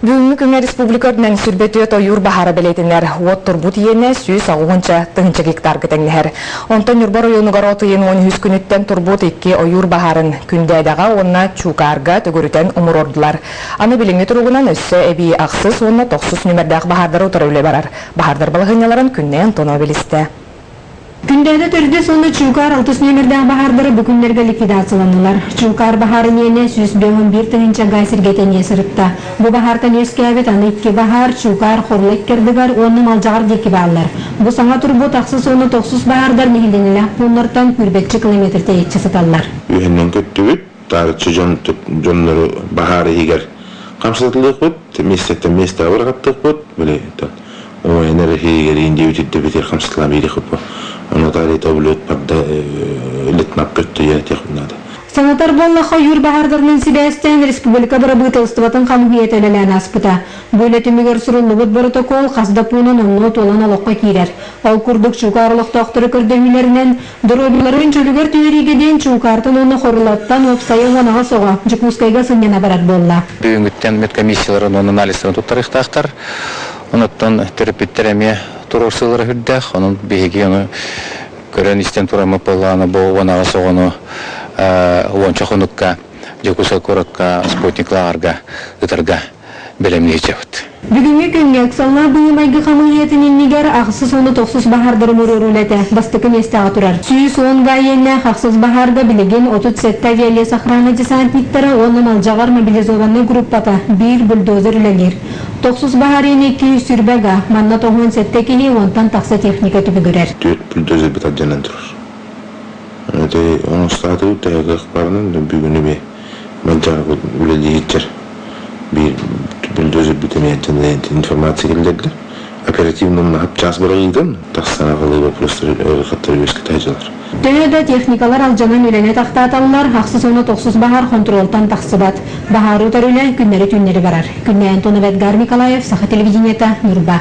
Бүгүҥҥү күҥҥэ республика үрдүнэн сүрбэ түөрт ойуур баһаара бэлиэтэнэр. Уот турбут иэнэ 160 тыһыынча гектарга тэҥнэһэр. Онтон Ньурба оройуонугар от ыйын 13 күнүттэн турбут икки ойуур баһаарын Күндээдэҕэ уонна Чуукаарга төгүрүтэн умуруордулар. Аны билиҥҥи туругунан өссө эбии ахсыс уонна тохсус нүмердээх баһаардары утары үлэ барар. Баһаардар балаһыанньаларын Күннэй Антонова билистэ. Күндээдэ төрдүс уонна Чуукаар алтыс нүөмэрдээх баһаардара бу күннэргэ ликвидацияланнылар. Чуукаар баһаарын иэнэ 151 тыһыынча га сиргэ тэнийэ сырытта. Бу баһаартан үөскээбит аны икки баһаар Чуукаар Хорула иккэрдигэр уонна Малдьаҕар диэки бааллар. Бу саҥа турбут ахсыс уонна тохсус баһаардар нэһилиэнньэлээх пууннартан сүүрбэччэ километр тэйиччи сыталлар. Үһүнэн көттүбүт, таарыччы дьон дьоннору баһаар иһигэр хамсатылыахпыт, миэстэттэн миэстэҕэ быраҕаттыахпыт, били умайан иһигэр индиэбит ирдэбитигэр хамсатылаан биэриэхпит. Ону таалита облет барда летнап көттө диэтиэхпит наада. Санатар буоллахха, ойуур баһаардарынан сибээстээн республика бырабыыталыстыбатын хамыыһыйата үлэлээн ааспыта. Бу үлэ түмүгэр суруллубут боротокуол хас да пуунун онно туолан олоххо киирэр. Ол курдук Чуукаар олохтоохторо көрдөһүүлэринэн доруобуйаларын чөлүгэр түһэриигэ диэн Чуукаартан уонна Хорулаттан уопсайа 18 оҕо Дьокуускайга сынньана барар буолла. Бүгүҥҥүттэн медкомиссияларын уонна анализтарын туттарыахтаахтар. Онуттан төрөппүттэр эмиэ туруорсуулара сүрдээх. Онон биһиги ону көрөн истэн тураммыт буоллаҕына, бу 18 оҕону уонча хонукка Дьокуускай куоракка спутник лааҕырга ыытарга бэлэмниэчэбит. Бүгүҥҥү күҥҥэ ыксаллаах быһыы-майгы хамыыһыйатын иннигэр ахсыс уонна тохсус баһаардары умуруоруу үлэтэ бастакы миэстэҕэ турар. 110 га иэннээх ахсыс баһаарга билигин 37 авиалесохрана десантниктара уонна Малдьаҕар мобилизованнай группата, биир бульдозер үлэлиир. Тохсус баһаар иэнэ 220 га, манна 97 киһи, уонтан тахса техника түбүгүрэр. Түөрт бульдозер бытардьанан турар. Ити оҥостаатыбыт төһө барынан бүгүнү би Малдьаҕар үлэлииһиччэр биир бульдозер бүтэн информация киллэрдэ. Оперативно хапчаас быраҕыытын тахсан аҕалыы вопростары ыарахаттары үөскэтэ сылдьаллар. Төһө да техникалар алдьанан үлэни тохтаталлар, ахсыс уонна тохсус баһаар хонтуруолтан тахсыбат. Баһаары утары үлэ күннэри-түүннэри барар. Күннэй Антонова, Эдгар Николаев, Саха телевидениета, Ньурба.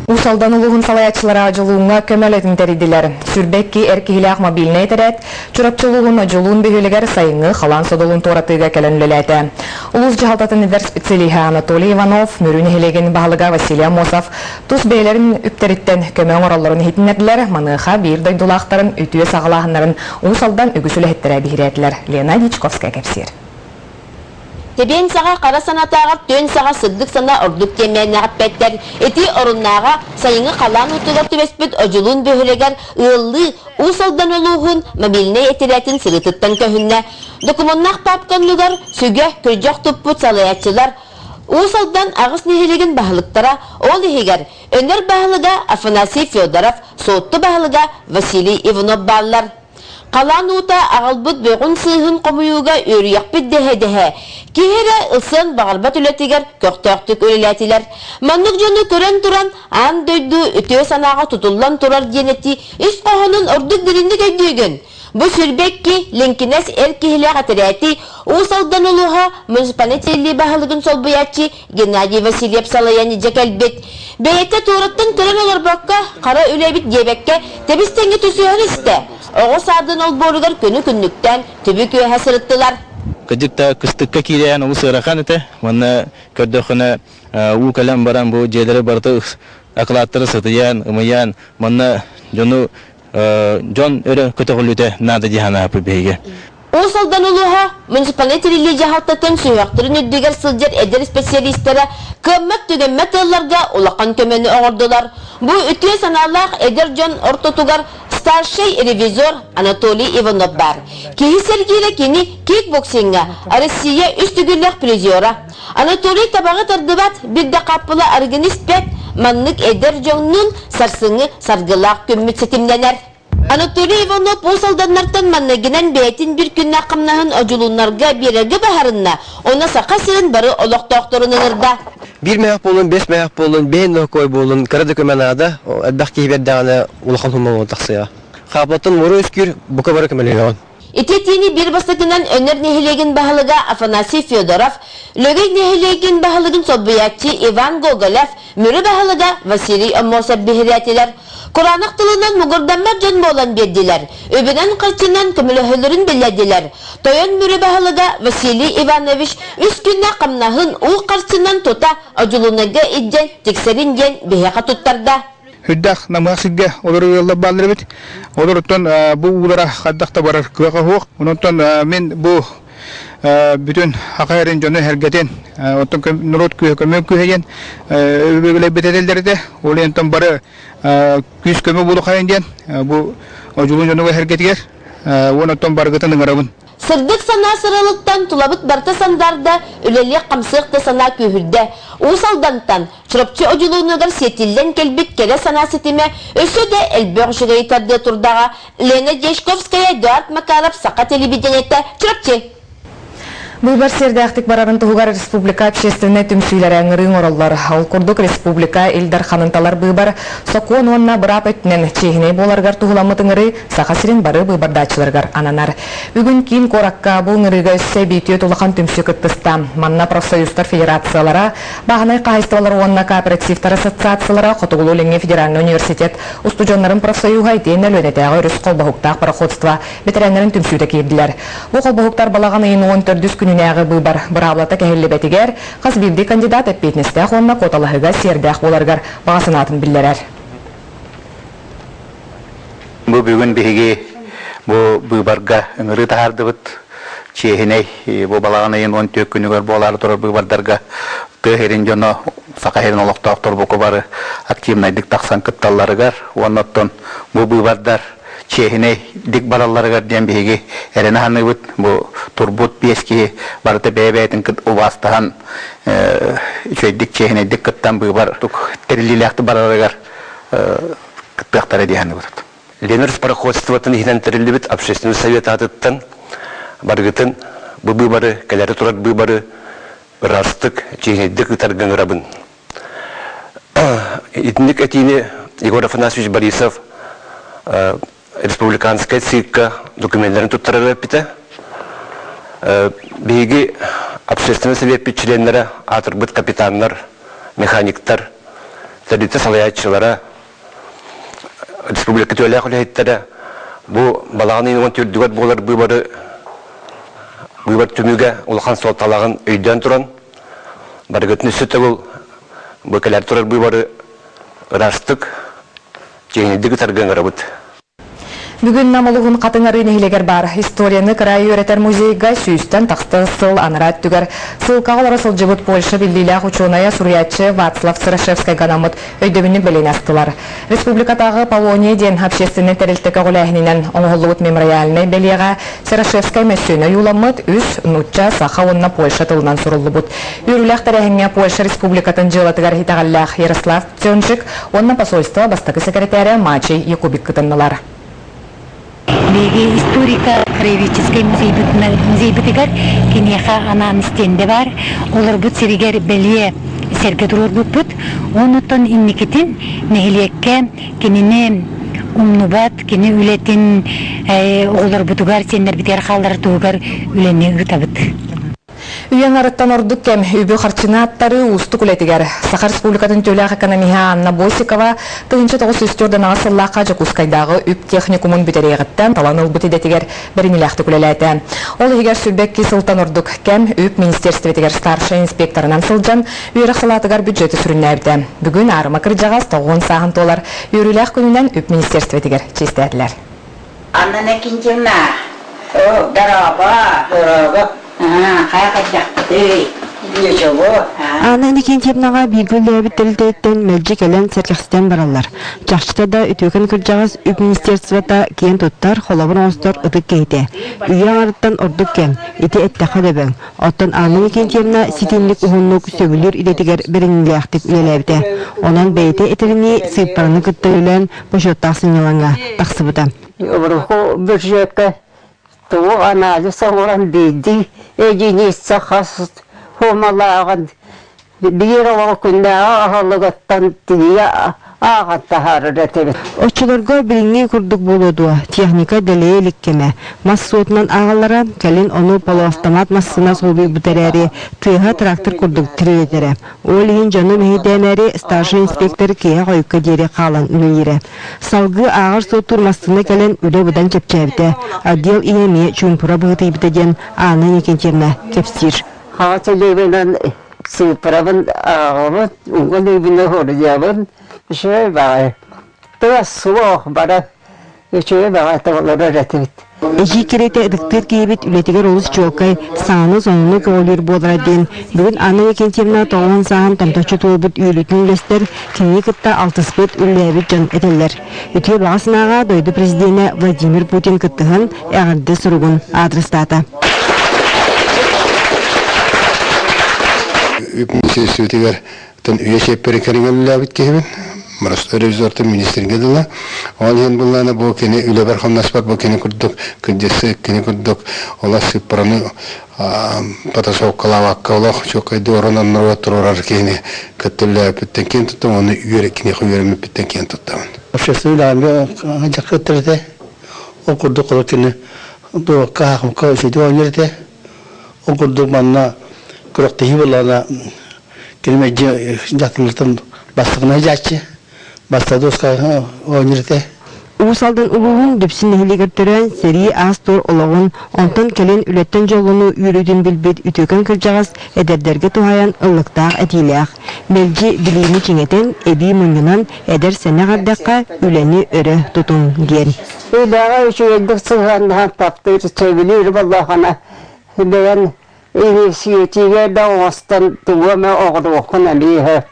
Уус Алдан улууһун салайааччылара Одьулууҥҥа көмө үлэтин тэрийдилэр. 22 эр киһилээх мобильнай этэрээт Чурапчы улууһун Одьулуун бөһүөлэгэр сайыҥҥы халаан содулун туоратыыга кэлэн үлэлээтэ. Улуус дьаһалтатын эдэр специалиһа Анатолий Иванов, Мүрү нэһилиэгин баһылыга Василий Аммосов тус бэйэлэрин үптэриттэн көмө оҥороллорун иһитиннэрдилэр. Маныаха биир дойдулаахтарын үтүө саҕалааһыннарын Уус Алдан үгүс үлэһиттэрэ биһирээтилэр. Лена Дьячковская кэпсиир. Тэбиэн саҕа хара санаатааҕар түөн саҕа сырдык санаа ордук диэн мээнэҕэ эппэттэр. Ити оруннааҕа сайыҥҥы халаан уутугар түбэспит Одьулуун бөһүөлэгэр ыаллыы Уус Алдан улууһун мобильнай этэрээтин сырыытыттан көһүннэ. Докумуоннаах паапка оннугар сүгэ, күрдьэх туппут салайааччылар Уус Алдан аҕыс нэһилиэгин баһылыктара, ол иһигэр Өнөр баһылыга Афанасий Федоров, Суотту баһылыга Василий Иванов бааллар. Халаан уута аҕалбыт бөҕүн-сыыһын хомуйууга үөрүйэхпит дэһэ-дэһэ, киһи эрэ ылсыан баҕарбат үлэтигэр көхтөөхтүк үлэлээтилэр. Маннык дьону көрөн туран, аан дойду үтүө санааҕа тутуллан турар диэн этии ис хоһоонун ордук дириҥник өйдүүгүн. Бу 22 лиҥкинэс эр киһилээх этэрээти Уус Алдан улууһа муниципальнай тэриллии баһылыгын солбуйааччы Геннадий Васильев салайан илдьэ кэлбит. Бэйэтэ туораттан көрөн олорбокко, хара үлэбит диэбэккэ, тэбис-тэҥҥэ түсүһэн истэ. Оҕо саадын олбуоругар күнү-күннүктээн түбүк үөһэ сырыттылар. Кырдьык да кыстыкка киирэн олус ыарахан этэ. Уонна көрдөххүнэ уу кэлэн баран бу дьиэлэри барыта акылааттары сытыйан, ымыйан, манна дьону дьон өрө көтөҕүллүүтэ наада дии санааппыт биһиги. Уус Алдан улууһа муниципальнай тэриллии дьаһалтатын сүһүөхтэрин үрдүгэр сылдьар эдэр специалистара кыаммат-түгэммэт ыалларга улахан көмөнү оҥордулар. Бу үтүө санаалаах эдэр дьон ортотугар старшай ревизор Анатолий Иванов баар. Киһи сэргиирэ кини кикбоксиҥҥа Россия үс төгүллээх призера. Анатолий табаҕы тардыбат, биир да хааппыла арыгыны испэт, маннык эдэр дьоҥнуун сарсыҥҥы саргылаах күммүт ситимнэнэр. Анатолий Иванов Уус Алданнартан манныгынан бэйэтин биир күннээх хамнаһын одьулууннарга биэрэргэ баһарынна, онно Саха сирин бары олохтоохторун ыҥырда. Биир мөһөх буолун, бэс мөһөх буолун, бэйэн нокой буолун, кыра да көмө наада, элбэх киһи бердэҕинэ улахан хумма буолан тахсыаҕа. Хаапылаттан муора үскүүр, бука бары көмөлөһүөҕүн. Ити этиини биир бастакынан Өнөр нэһилиэгин баһылыга Афанасий Федоров, Лөгөй нэһилиэгин баһылыгын солбуйааччы Иван Гоголев, Мүрү баһылыга Василий Аммосов биһирээтилэр. Кураанах тылынан мугурдаммат дьон буолан биэрдилэр, үбүнэн-харчынан көмөлөһөллөрүн биллэрдилэр. Тойон Мүрү баһылыга Василий Иванович үс күннээх хамнаһын уу харчынан тута Одьулуунайга илдьэн тиксэрин диэн биһиэхэ туттарда. Үрдэх намыһах сиргэ олорор ыаллар бааллар эбит. Олортон бу уулара хайдах да барар кыаҕа суох. Онон мин бу бүтүн аха эрин дьону эргэтин, оттон норуот күүһэ көмө күүһэ диэн өбүгэлэрбит этэллэр этэ. Ол иһин бары күүс көмө буолухайын диэн бу одьулуун дьонугар эргэтигэр уон оттон барыгытын ыҥырабын. Сырдык санаа сыралыттан тулабыт барыта сандаарда, үлэлиэх-хамсыах да санаа күүһүрдэ. Уус Алдантан, Чурапчы одьулуунугар сиэтиллэн кэлбит кэрэ санаа ситимэ өссө да элбэх үчүгэйи тардыа турдаҕа. Лена Дьячковская, Эдуард Макаров, Саха телевидениетэ, Чурапчы. Быыбар сиэрдээхтик барарын туһугар республика общественнай түмсүүлэрэ ыҥырыы оҥороллор. Ол курдук республика Ил Дарханын талар быыбар сокуон уонна быраап өттүнэн чиэһинэй буоларыгар туһуламмыт ыҥырыы Саха сирин бары быыбардааччыларыгар ананар. Бүгүн киин куоракка бу ыҥырыыга өссө эбии улахан түмсүү кыттыста. Манна профсоюзтар федерациялара, бааһынай хаһаайыстыбалар уонна кооперативтар ассоциациялара, Хотугулуу-Илиҥҥи федеральнай университет устудьуоннарын профсоюһа итиэннэ Өлүөнэтээҕи өрүс холбоһуктаах пароходство бэтэрээннэрин түмсүүтэ киирдилэр. Бу холбоһуктар балаҕан ыйын 14 күнүнээҕи быыбар быраабылата кэһиллибэтигэр хас биирдии кандидат эппиэтинэстээх уонна куоталаһыыга сиэрдээх буоларыгар баҕа санаатын биллэрэр. Бу бүгүн биһиги бу быыбарга ыҥырыы таһаардыбыт. Чиэһинэй бу балаҕан ыйын 14 күнүгэр буолаары турар быыбардарга тыа сирин дьоно, Саха сирин олохтоохтор бука бары активнайдык тахсан кытталларыгар уонна оттон бу быыбардар чиэһинэйдик баралларыгар диэн биһиги эрэнэ саныыбыт. Бу турбут биэс киһи барыта бэйэ-бэйэтин убаастаһан үчүгэйдик чиэһинэйдик кыттан быыбар тэриллиилээхтик барарыгар кыттыахтара дии саныыбыт. Ленар пароходствотын иһинэн тэриллибит общественный совет аатыттан барыгытын бу быыбары, кэлэри турар быыбары ыраастык, чиэһинэйдик ыытарга ыҥырабын. Итинник этиини Егор Афанасьевич Борисов республиканскай циркка докуменнарын туттарар эппитэ. Биһиги общественный совеппит членнэрэ аатырбыт капитаннар, механиктар, тэрилтэ салайааччылара, республика түөлээх үлэһиттэрэ бу балаҕан ыйын 14-үгэр буолар быыбары быыбар түмүгэ улахан суолталааҕын өйдөөн туран барыгытын өссө төгүл бу кэлэр турар быыбары ыраастык, чиэһинэйдик ытарга ыҥырабыт. Бүгүн Нам улууһун Хатыҥ Арыы нэһилиэгэр баар историяны кыраайы үөрэтэр музейга сүүстэн тахса сыл анараа өттүгэр ссылкаҕа олоро сылдьыбыт Польша биллиилээх учуонайа, суруйааччы Вацлав Сырашевскайга анаммыт өйдөбүнньүк бэлиэни астылар. Республикатааҕы Полония диэн общественнай тэрилтэ көҕүлээһининэн оҥоһуллубут мемориальнай бэлиэҕэ Сырашевскай мөссүөнэ ойууламмыт үс нуучча, саха уонна Польша тылынан суруллубут. Үөрүүлээх тэрээһиҥҥэ Польша Республикатын дьыалатыгар итэҕэллээх Ярослав Цёнжик уонна посольство бастакы сэкирэтээрэ Мачей Якубик кытыннылар. Биһиги историко-краеведческай музейбытыгар киниэхэ анаан стендэ баар. Олорбут сиригэр бэлиэ сэргэ туруорбуппут. Оннуттан инникитин нэһилиэккэ кинини умнубат, кини үлэтин оҕолорбутугар, сиэннэрбитигэр хаалларар туһугар үлэни ыытабыт. Үйэ аҥарыттан ордук кэм үбү-харчыны аттарыы уустук үлэтигэр Саха Республикатын үтүөлээх экономиһа Анна Босикова 1904 сыллаахха Дьокуускайдааҕы үп техникумун бүтэриэҕиттэн талан ылбыт идэтигэр бэриниилээхтик үлэлээтэ. Ол иһигэр 22 сылтан ордук кэм үп министиэристибэтигэр старшай инспекторынан сылдьан үөрэх салаатыгар бюджеты сүрүннээбитэ. Бүгүн аарыма кырдьаҕас 90 сааһын туолар үөрүүлээх күнүнэн үп министиэристибэтигэр чиэстээтилэр. Анна Накинтьевна, дорообо. Дорообо. Хайа хайдахпытый? Ничего. Анна Иннокентьевнаҕа бииргэ үлэлээбит тэрилтэттэн мэлдьи кэлэн сэргэхситэн бараллар. Чахчыта да үтүөкэн кырдьаҕас үп министерствота киэн туттар, холобур оҥостор ытык киһитэ. Үйэ аҥарыттан ордук кэм, ити эттэххэ дөбөҥ. Оттон Анна Иннокентьевна ситинник уһуннук сөбүлүүр идэтигэр бэриниилээхтик үлэлээбитэ. Онон бэйэтэ этэринии сыыппараны кытта үлэлээн бочуоттаах сынньалаҥҥа тахсыбыта. Урукку бюджекка тугу анализ оҥорон биирдии единица хас суумалааҕын биир оҕо күннээҕи аһылыгыттан тиийэ Ааҕан таһаарар этибит. Оччолорго билиҥҥи курдук буолуо дуо, техника дэлэйэ илик кэмэ. Мас суотунан ааҕаллара, кэлин ону полуавтомат массыына солбуйбут эрээри, тыаһа трактор курдук тирилэтэрэ. Ол иһин дьону мэһэйдээмээри старшай инспектор киэһэ хойукка диэри хаалан үлэлиирэ. Салгыы ааҕар-суоттуур массыына кэлэн үлэ быдан чэпчээбитэ. Отдел иһэ эмиэ чуумпура быһыытыйбыта диэн Анна Никитьевна кэпсиир. Хаҕа сэлиэбинэн сыыппарабын ааҕабын, угун ыйбыны хоруйабын. Үчүгэй баҕайы. Тыас суох бара үчүгэй баҕайы олорор этибит. Эдьиий кэриэтэ ытыктыыр киһибит үлэтигэр олус чуолкай, саҥаны-сонуну көҕүлүүр буолара диэн бүгүн Анна Викентьевна тоҕуһун сааһын томточчу туолбут үөрүүтүн үллэстэр, кинини кытта алтыспыт, үлэлээбит дьон этэллэр. Үтүө баҕа санааҕа дойду президенэ Владимир Путин кыттыһан эҕэрдэ суругун аадырыстаата. Үп министиэристибэтигэр үйэ чиэппэрин кэриҥэ үлэлээбит киһибин. Ревизортан министргэ дылы. Ол иһин буллаана бу кини үлэбэр хамнаспар бу кини курдук кырдьысы кини курдук олох сыппараны потасовкалаабакка олох чуоккайдыы орон оннуругар туруорар киһини кытта үлэлээбиппиттэн киэн туттабын уонна үөрэ киниэхэ үөрэммиппиттэн киэн туттабын. Общественный үлэҕэ дьахтар этэ. Ол курдук олох кини дуобакка хаахымка үчүгэй оонньуур этэ. Ол курдук манна күрэхтэһии буоллаҕына кини мэлдьи дьахталлартан бастакынан дьааччы, бастакы дуоскаҕа оонньуур этэ. Уус Алдан улууһун Дүпсүн нэһилиэгэр төрөөн, сэрии аас-туор олоҕун, онтон кэлин үлэттэн дьоллонуу үөрүүтүн билбит үтүөкэн кырдьаҕас эдэрдэргэ туһаайан ыллыктаах этиилээх. Мэлдьи билиини чиҥэтэн, эбии мунньунан, эдэр-сэнэх эрдэххэ үлэни өрө тутуҥ диэн. Үлэҕэ үчүгэйдик сыһыаннаһан таптыыр, сөбүлүүр буоллаххына, бэйэн инициатива да оҥостон тугу эмэ оҥоруоххун эмиэ сөп.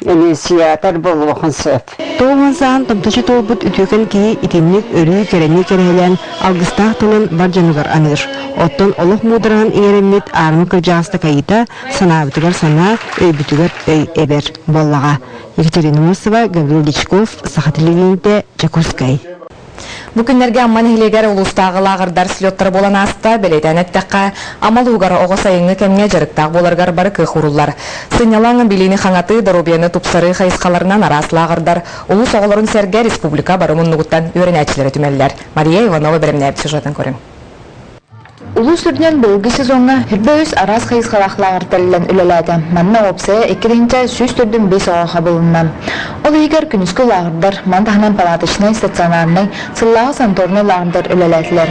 Инициатор буолуоххун сөп. Тоҕуһун саҕан томточу туолбут үтүөкэн киһи итинник өрүү кэрэни кэрэһэлээн алгыстаах тылын бар дьонугар аныыр. Оттон олох муудараһын иҥэриммит аарыма кырдьаҕас такайыыта санаабытыгар санаа, өйбүтүгэр өй эбэр буоллаҕа. Екатерина Мосова, Гаврил Дичков, Саха телевидениетэ, Дьокуускай. Бу күннэргэ Амма нэһилиэгэр улуустааҕы лааҕырдар слеттара буолан ааста. Бэлиэтээн эттэххэ, Амма улууһугар оҕо сайыҥҥы кэмҥэ дьарыктаах буоларыгар бары кыах ууруллар. Сынньалаҥ, билиини хаҥатыы, доруобуйаны тупсарыы хайысхаларынан араас лааҕырдар улуус оҕолорун сэргэ республика бары муннугуттан үөрэнээччилэрэ түмэллэр. Мария Иванова бэлэмнээбит сюжетын көрүҥ. Улуус үрдүнэн быйылгы сезоҥҥа 23 араас хайысхалаах лааҕыр тэриллэн үлэлээтэ. Манна уопсайа 2 145 оҕо хабылынна. Ол иһигэр күнүскү лааҕырдар, маны таһынан палаточнай, стационарнай, сыллааҕы санаторнай лааҕырдар үлэлээтилэр.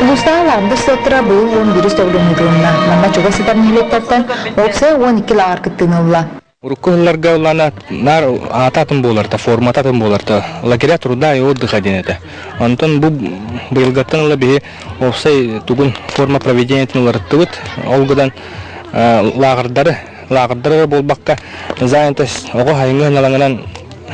Улуустааҕы лааҕырдар слеттара быйыл 11 төгүлүн ыытылынна. Манна чугас сытар нэһилиэктэртэн уопсайа 12 лааҕыр кыттыыны ылла. Урукку сылларга ыллана наар аата атын буоларта, формата атын буоларта. Лагеря труда и отдыха диэн этэ. Онтон бу быйылгаттан ыла биһи уопсай тугун форма проведениетын уларыттыбыт. Ол гынан лааҕырдары, лааҕырдары буолбакка занятость оҕо сайыҥҥы сынньалаҥынан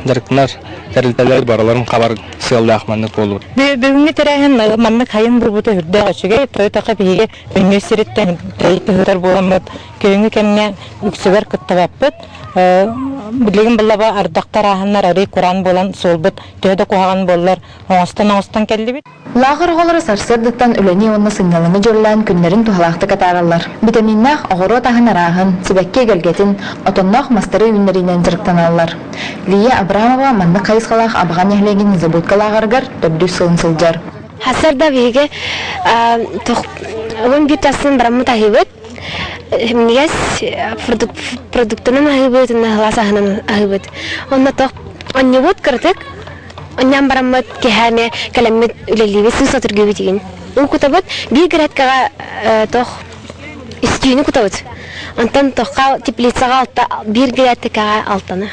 дьарыктанар тэрилтэлэр барыларын хабар сыаллаах маннык буолур. Бүгүҥҥү тэрээһин маннык хайын буолбута үрдээх үчүгэй. Той-таха биһиги Өнньүөс сириттэн тыһытар буоламмыт Күһүҥҥү кэмҥэ үксүгэр кыттыбаппыт. Билигин буллаба ардахтар ааһаннар арый кураан буолан суолбут төһө да куһаҕан буоллар оҥостон-оҥостон кэллибит. Лааҕыр оҕолоро сарсыардаттан үлэни уонна сынньалаҥы дьүөрэлээн күннэрин туһалаахтык атаараллар. Битэмииннээх оҕуруот аһын арааһын, сибэкки эгэлгэтин, отонноох мастары үүннэриинэн дьарыктаналлар. Лия Абрамова маннык хайысхалаах Абаҕа нэһилиэгин Незабудка лааҕырыгар төрдүс сылын сылдьар. Хасарда биһиги уон биир тасын бараммыт аһыыбыт. Минньигэс продуктанан аһыыбыт уонна сылаас аһынан аһыыбыт. Онно тох онньубут кыратык онньоон бараммыт киэһэ эмиэ кэлэммит үлэлиибит сыыс отургуйбут игин. Уу кутабыт биир градкаҕа тох үстүүнү кутабыт. Онтон тохха теплицаҕа алта биир градкаҕа алтаны.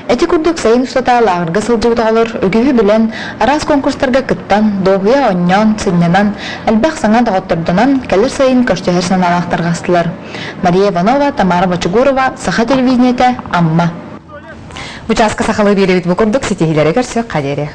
Ити курдук сайын устата лааҕырга сылдьыбыт оҕолор үгүһү билэн, араас конкурстарга кыттан, дуоһуйа оонньоон, сынньанан, элбэх саҥа доҕоттордонон кэлэр сайын көрсүһэр санаалаах тарҕастылар. Мария Иванова, Тамара Бочугурова, Саха телевидениетэ, Амма. Участка сахалыы биэрэбит бу курдук ситиһиилэри көрсүөххэ диэри.